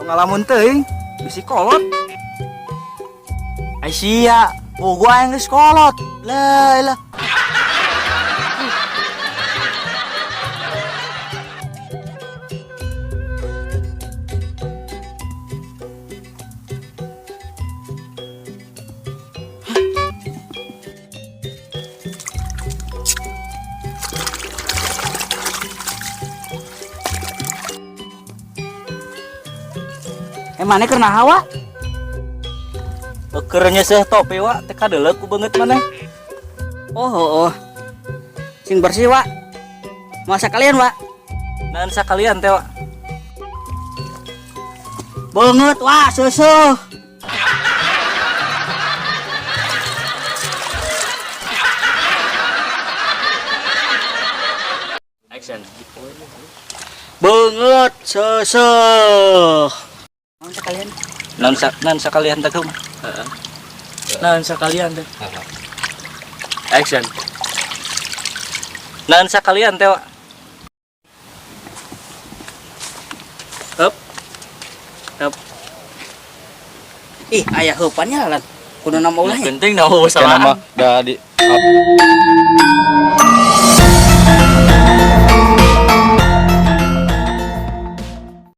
Tong ngalamun teuing, bisi kolot. Ai sia, oh gua yang geus kolot. Lah lah. Maneh keur naha, Wa? Keur nyeuseuh topi, Wa, teh kadeuleu ku beungeut maneh. Oh, oh, oh. Sing bersih, Wa. Moal sakalian, Wa. Naon sakalian teh, Wa? Beungeut, Wa, seuseuh. Action. Beungeut seuseuh. Naon sakalian? Naon sakalian teh, Kum? Heeh. Naon sakalian teh? Action. Naon sakalian teh, Wa? Up. Up. Ih, aya heupannya lan. Kudu nama ulah nya. Penting dah salah. Nama da di